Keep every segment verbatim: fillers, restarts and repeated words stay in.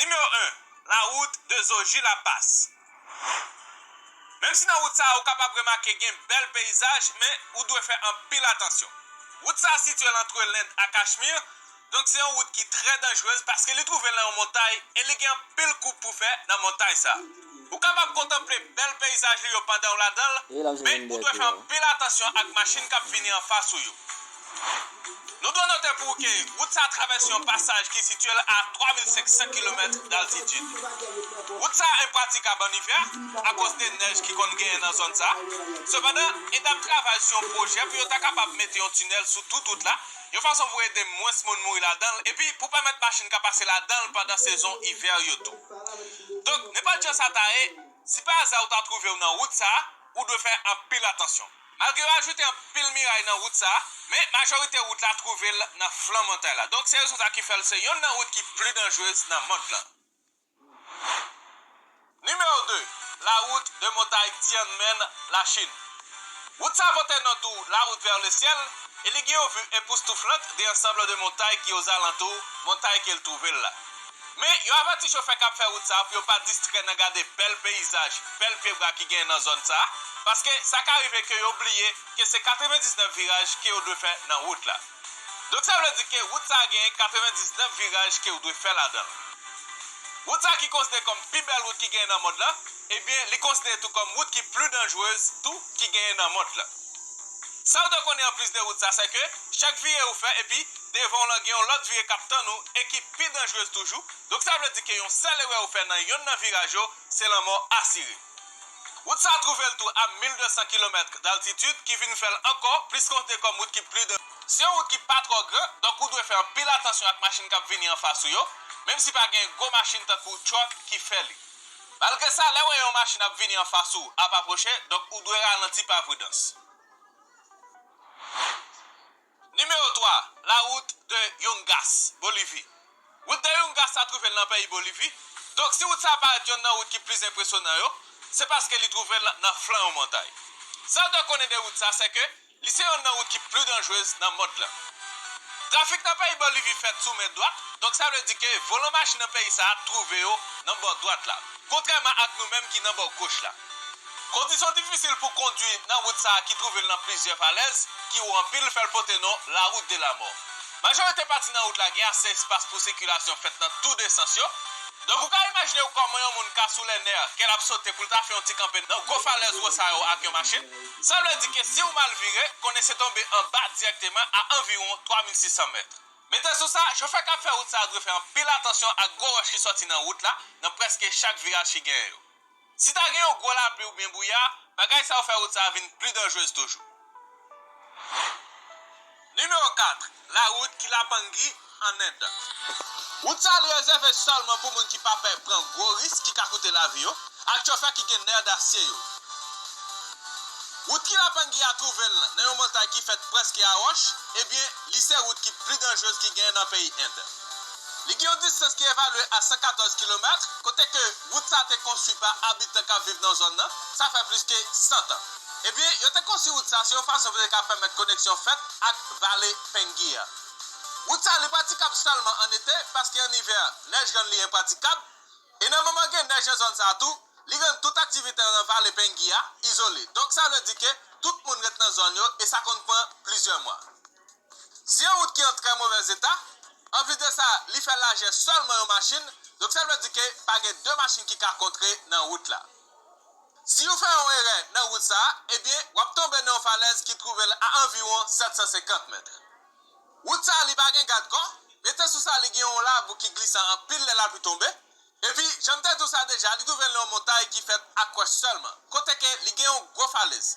Nimewo en, la route de Zoji La Passe. Menm si nan wout sa a ou kapab remake gen bèl peyizaj, men ou dwe fè anpil atansyon. Wout sa a sitiye l antre Lend ak Kachmir, donk se yon wout ki trè danjrez paske li twouve l nan yon montay e li gen anpil koup pou fè nan montay sa a. Ou kapab kontanple bèl peyizaj li yo pandan w ladan l, men ou dwe fè anpil atansyon ak machin k ap vini anfas ou yo. Nou dwe note pou ou ke wout sa a travèse yon pasaj ki sitiye l a twa mil senk san kilomèt daltitid. Wout sa a enpratikab an ivè akoz de nèj ki konn genyen nan zòn sa a. Sepandan, ENDA ap travay sou yon pwojè pou yo ta kapab mete yon tinèl sou tout wout la, yon fason pou ede mwens moun mouri ladan l, epi pou pèmèt machin ka pase ladan l pandan sezon ivè yo tou. Donk, nenpòt jan sa ta ye, si pa aza ou ta twouve w nan wout sa a, ou dwe fè anpil atansyon. Malgre yo ajoute anpil miray nan wout sa a, men majorite wout la twouve l nan flan montay la. Donk, se rezon sa ki fè l se yonn nan wout ki pli danjrez nan mond lan. Nimewo de, la route de montagne Tianmen, Lachin. Wout sa a pote non tou la route vers le ciel, e li gen yon vi epoustouflant de ansanm de montay ki ozalantou montay ke l twouve l la. Men, yo avèti chofè k ap fè wout sa a pou yo pa distrè nan gade bèl peyizaj, bèl pyebwa ki genyen nan zòn sa a, paske sa ka rive ke yo bliye ke se katrevendiznèf viraj ke yo dwe fè nan wout la. Donk, sa vle di ke wout sa a genyen katrevendiznèf viraj ke w dwe fè ladan l. Wout sa a ki konsidere kòm pi bèl wout ki genyen nan mond lan, ebyen, li konsidere tou kòm wout ki pli danjrez tou ki genyen nan mond lan. Sa w dwe konnen anplis de wout sa, se ke chak vire ou fè, epi devan w lan gen yon lòt vire k ap tann ou e ki pi danjrez toujou. Donk, sa vle di ke yon sèl erè ou fè nan yonn nan viraj yo, se lanmò asire. Wout sa a twouve l tou a mil de san kilomèt daltitid, ki vin fè l ankò plis konsidere kòm wout ki pli dan-, se yon wout ki pa twò gran, donk ou dwe fè anpil atansyon ak machin k ap vini anfas ou yo, menm si pa gen gwo machin tankou tròk ki fè li. Malgre sa, lè w wè yon machin ap vini anfas ou ap apwoche, donk ou dwe ralanti pa pridans. Nimewo twa, la route de Yungas, Bolivi. Wout de Yungas sa twouve l nan peyi Bolivi. Donk, si wout sa a parèt yonn nan wout ki pli enpresyonan yo, se paske li twouve l nan flan yon montay. Sa w dwe konnen de wout sa, se ke li se yonn nan wout ki pli danjrez nan mond lan. Trafik nan peyi Bolivi fèt sou men dwat, donk sa vle di ke volan machin nan peyi sa a twouve yo nan bò dwat la, kontrèman ak nou menm ki nan bò goch la. Kondisyon difisil pou kondwi nan wout sa a ki twouve l nan plizyè falèz ki wo anpil fè l pote non la route de la mort. Majorite pati nan wout la gen ase espas pou sikilasyon fèt nan tou de sans yo. Donk, ou ka imajine w kòman yon moun ka sou lè nè, kè l ap sote pou l ta fè yon ti kanpe nan gwo falèz wo sa yo ak yon machin. Sa vle di ke si w mal vire, konnen se tonbe anba dirèkteman a anviwon twa mil sis san mèt. Mete sou sa, chofè k ap fè wout sa a dwe fè anpil atansyon ak gwo wòch ki sòti nan wout la nan prèske chak viraj ki genyen yo. Si ta gen yon gwo lapli oubyen bwouya, bagay sa yo fè wout sa a vin pli danjrez toujou. Nimewo kat, la route Kilapangi, an End. Wout sa a li rezève sèlman pou moun ki pa pè pran gwo risk ki ka koute lavi yo, ak chofè ki gen nè dasye yo. Wout Kilapangi a twouve l nan yon montay ki fèt prèske a wòch, ebyen, li se wout ki pli danjrez ki genyen nan peyi End. Li gen yon distans ki evalye a san katòz kilomèt, kote ke wout sa te konstwi pa abitan k ap viv nan zòn nan, sa fè plis ke san tan. Ebyen, yo te konstwi wout sa se yon fason pou te ka pèmèt koneksyon fèt ak vale Pengi a. Wout sa li pratikab sèlman an ete, paske an ivè, nèj rann li enpratikab, e nan moman gen nèj nan zòn sa tou, li rann tout aktivite nan vale Pengi a izole. Donk, sa vle di ke tout moun ret nan zòn yo e sa konn pran plizyè mwa. Se yon wout ki an trè movèz eta. Anplis de sa, li fè lajè sèlman yon machin, donk sa vle di ke pa gen de machin ki ka kontre nan wout la. Si w fè yon erè nan wout sa a, ebyen, w ap tonbe nan yon falèz ki twouve l a anviwon sèt san senkant mèt. Wout sa a, li pa gen gadkò, mete sou sa, li gen yon labou ki glisan anpil lè lapli tonbe. Epi, jan m te di w sa deja, li twouve l nan yon montay ki fèt ak wòch sèlman, kote ke li gen yon gwo falèz.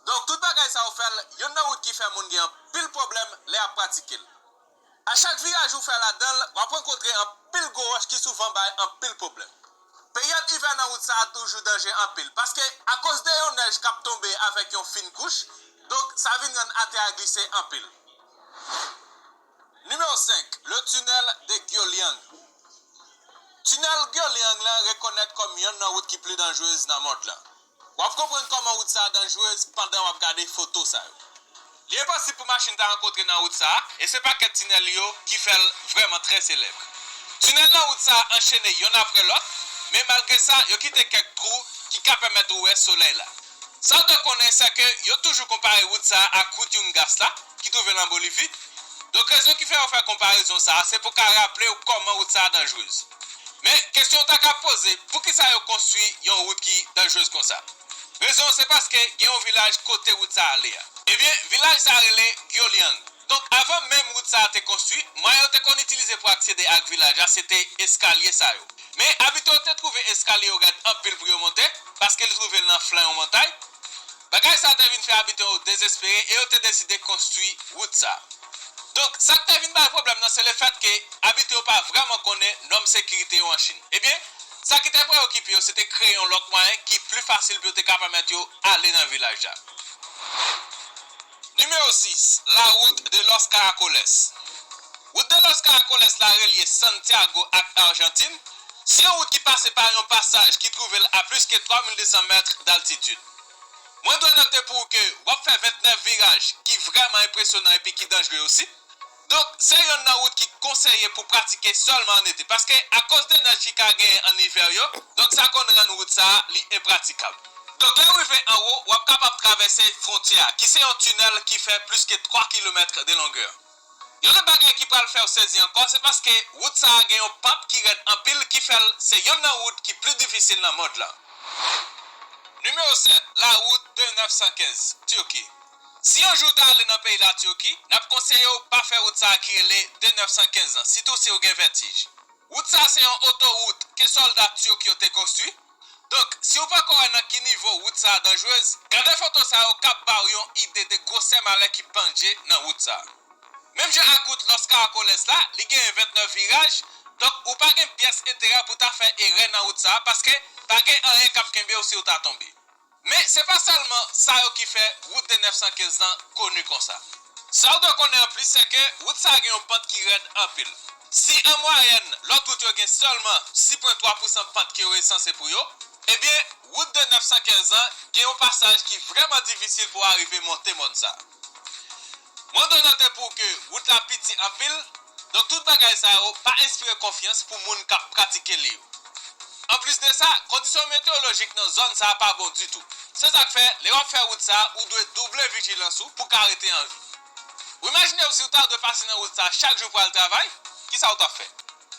Donk, tout bagay sa yo fè l yonn nan wout ki fè moun gen anpil pwoblèm lè y ap pratike l. A chak viraj ou fè ladan l, w ap rankontre anpil gwo wòch ki souvan bay anpil pwoblèm. Peryòd ivè nan wout sa a toujou danje anpil, paske akoz de yon nèj k ap tonbe avèk yon fin kouch, donk sa vin rann atè a glise anpil. Nimewo senk, le tunnel de Guoliang. Tinèl Guoliang lan rekonèt kòm yonn nan wout ki pli danjrez nan mond lan. W ap konprann kòman wout sa a danjrez pandan w ap gade foto sa yo. Li enposib pou machin ta rankontre nan wout sa a, e se pakèt tinèl yo ki fè l vrèman trè selèb. Tinèl nan wout sa a anchene yonn apre lòt, men malgre sa, yo kite kèk twou ki ka pèmèt ou wè solèy la. Sa w dwe konnen, se ke yo toujou konpare wout sa a ak wout Yungas la, ki twouve l an Bolivi. Donk, rezon ki fè yo fè konparezon sa a, se pou ka raple w kòman wout sa a danjrez. Men, kesyon w ta ka poze, poukisa yo konstwi yon wout ki danjrez konsa? Rezon, se paske gen yon vilaj kote wout sa a ale a. Ebyen, vilaj sa a rele Gyoliang. Donk, avan menm wout sa a te konstwi, mwayen yo te konn itilize pou aksede ak vilaj la, se te eskalye sa yo. Men, abitan yo te twouve eskalye yo rèd anpil pou yo monte, paske li twouve l nan flan yon montay. Bagay sa a te vin fè abitan yo dezespere e yo te deside konstwi wout sa a. Donk, sa k te vin bay pwoblèm nan, se lefèt ke abitan yo pa vrèman konnen nòm sekirite yo an Chin. Ebyen, sa ki te preyokipe yo, se te kreye yon lòt mwayen ki pli fasil pou yo te ka pèmèt yo ale nan vilaj la. Nimewo sis, la route de los Caracoles. Wout de los Caracoles la relye Santiago ak Ajantin. Se yon wout ki pase pa yon pasaj ki twouve l a plis ke twa mil de san mèt daltitid. Mwen dwe note pou ou ke w ap fè vennèf viraj ki vrèman enpresyonan epi ki danjre osi. Donk, se yonn nan wout ki konseye pou pratike sèlman an ete, paske akoz de nèj ki ka genyen an ivè yo, donk sa konn rann wout sa a li enpratikab. Donk, lè w rive anwo, w ap kapab travèse fwontyè a, ki se yon tinèl ki fè plis ke twa kilomèt de longè. Yon lòt bagay ki pral fè w sezi ankò, se paske wout sa a gen yon pant ki rèd anpil, ki fè l se yonn nan wout ki pli difisil nan mond lan. Nimewo sèt, la route de nèf san kenz, Turquie. Si yon jou w ta ale nan peyi Latiki, n ap konseye w pa fè wout sa a ki rele de nèf san kenz lan, sitou si w gen vètij. Wout sa a se yon otowout ke sòlda tuk yo te konstwi. Donk, si w poko wè nan ki nivo wout sa a danjrez, gade foto sa yo k ap ba w yon ide de gwosè malè ki pandje nan wout sa a. Menm jan ak wout Los Caracoles la, li genyen vennèf viraj, donk ou pa gen pyès enterè pou ta fè erè nan wout sa a, paske pa gen anyen k ap kenbe w si w ta tonbe. Men, se pa sèlman sa yo ki fè wout de nèf san kenz lan koni konsa. Sa w dwe konnen anplis, se ke wout sa a gen yon pant ki rèd anpil. Si an mwayèn, lòt wout yo gen sèlman sis pwen twa pousan pant ke yo sanse pou yo, ebyen, wout de nèf san kenz lan gen yon pasaj ki vrèman difisil pou w arive monte mòn sa a. Mwen dwe note pou w ke wout la piti anpil, donk tout bagay sa yo pa enspire konfyans pou moun k ap pratike li yo. Anplis de sa, kondisyon meteyolojik nan zòn sa a pa bon ditou. Se sa k fè, lè w ap fè wout sa a, ou dwe double vijilans ou pou w ka rete an vi. Ou imajine w si w ta dwe pase nan wout sa a chak jou pou w al travay, kisa w t ap fè?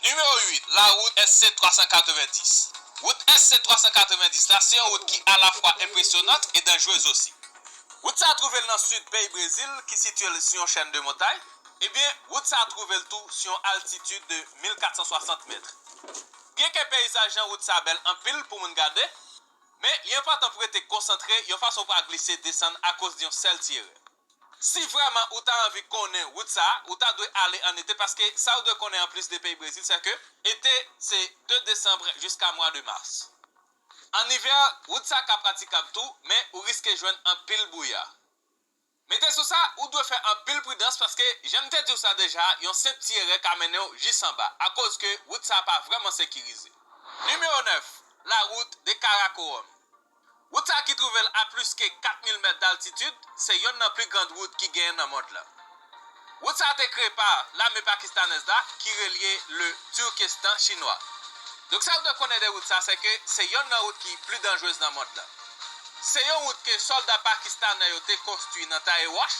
Nimewo uit, la route S C twa san katrevenndis. Wout S C twa san katrevenndis la, se yon wout ki alafwa enpresyonant e danjrez osi. Wout sa a twouve l nan sid peyi Brezil, ki sitiye l sou yon chèn de montay. Ebyen, wout sa a twouve l tou sou yon altitid de mil kat san swasant mèt. Byenke peyizaj nan wout sa a bèl anpil pou moun gade, men li enpòtan pou w rete konsantre yon fason w pa glise desann akoz de yon sèl ti erè. Si vrèman ou ta anvi konnen wout sa a, ou ta dwe ale an ete, paske sa w dwe konnen anplis de peyi Brezil, se ke ete se de desanm jiska mwa de mas. An ivè, wout sa a ka pratikab tou, men ou riske jwenn anpil bwouya. Mete sou sa, ou dwe fè anpil pridans paske, jan m te di w sa deja, yon senp ti erè ka mennen w jis anba, akoz ke wout sa a pa vrèman sekirize. Nimewo nèf, la route de Karakorum. Wout sa a ki twouve l a plis ke kat mil mèt daltitid, se yonn nan pli grand wout ki genyen nan mond lan. Wout sa a te kreye pa lame pakistanèz la ki relye le Turkestan chinwa. Donk, sa w dwe konnen de wout sa a, se ke se yonn nan wout ki pli danjrez nan mond lan. Se yon wout ke sòlda pakistanè yo te konstwi nan taye wòch.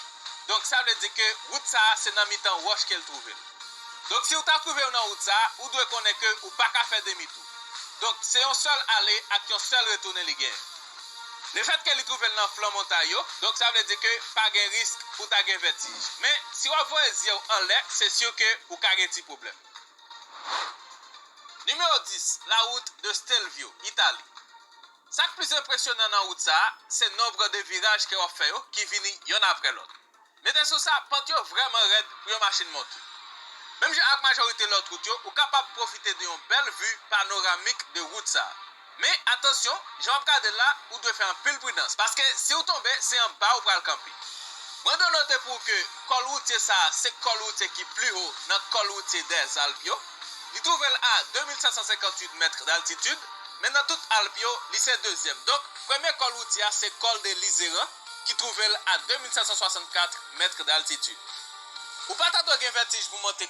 Donk, sa vle di ke wout sa a, se nan mitan wòch ke l twouve l. Donk, si w ta twouve w nan wout sa a, ou dwe konnen ke ou pa ka fè demitou. Donk, se yon sèl ale ak yon sèl retounen li genyen. Lefètke li twouve l nan flan montay yo, donk sa vle di ke pa gen risk pou ta gen vètij. Men, si w ap voye zye w anlè, se si ke ou ka gen ti pwoblèm. Nimewo dis, la route de Stelvio, Itali. Sa k plis enpresyonan nan wout sa a, se nonb de viraj ke w ap fè yo ki vini yonn apre lòt. Mete sou sa, pant yo vrèman rèd pou yon machin monte. Menm jan ak majorite lòt wout yo, ou kapab pwofite de yon bèl vi panoramik de wout sa a. Men, atansyon, jan w ap gade l la, ou dwe fè anpil pridans, paske si w tonbe, se anba ou pral kanpe. Mwen dwe note pou ou ke kòl woutye sa a se kòl woutye ki pli wo nan kòl woutye dèzalp yo. Li twouve l a de mil senk san senkantuit mèt daltitid, men nan tout Alp yo, li se dezyèm. Donk, premye kòl woutye a se kòl de Lizeran, ki twouve l a de mil senk san swasannkat mèt daltitid. Ou pa ta dwe gen vètij pou monte